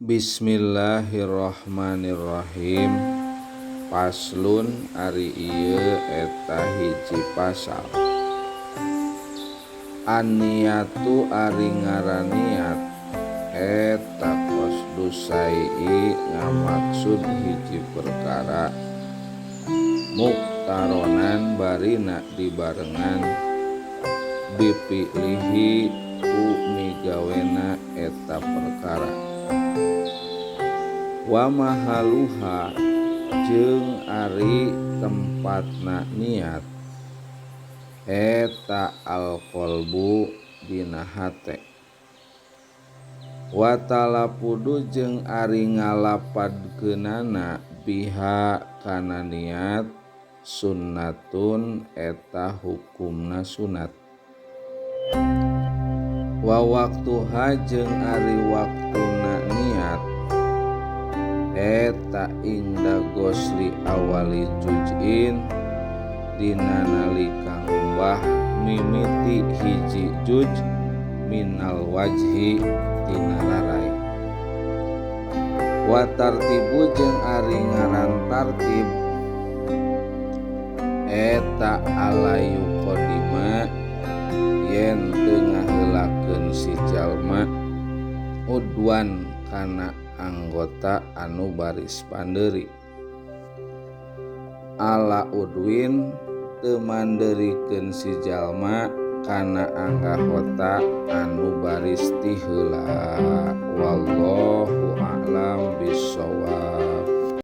Bismillahirrahmanirrahim. Paslun ari ieu eta hiji pasal. An-niyatu ari ngaran niat eta qasdu syai'i ngamaksud hiji perkara muktaronan barina dibarengan bifi'lihi ku migawena eta perkara. Wa mahaluha jeung ari tempatna niat eta alqalbu dina hate. Wa talafudu jeung ari ngalapadkeunana biha kana niat sunnatun eta hukumna sunat. Wa waktuha jeung ari waktuna niat eta ingda gosli awali juz'in dina nalika ngumbah mimiti hiji juz minal wajhi tina rarai. Wa tartibu jeung ari ngaran tartib eta alayu qadima yen teu ngaheulakeun si jalma udwan kana anggota anu baris pandeuri. Ala udwin teu mandeurikeun si jalma kana anggota anu baris ti heula. Wallahu a'lam bissawab.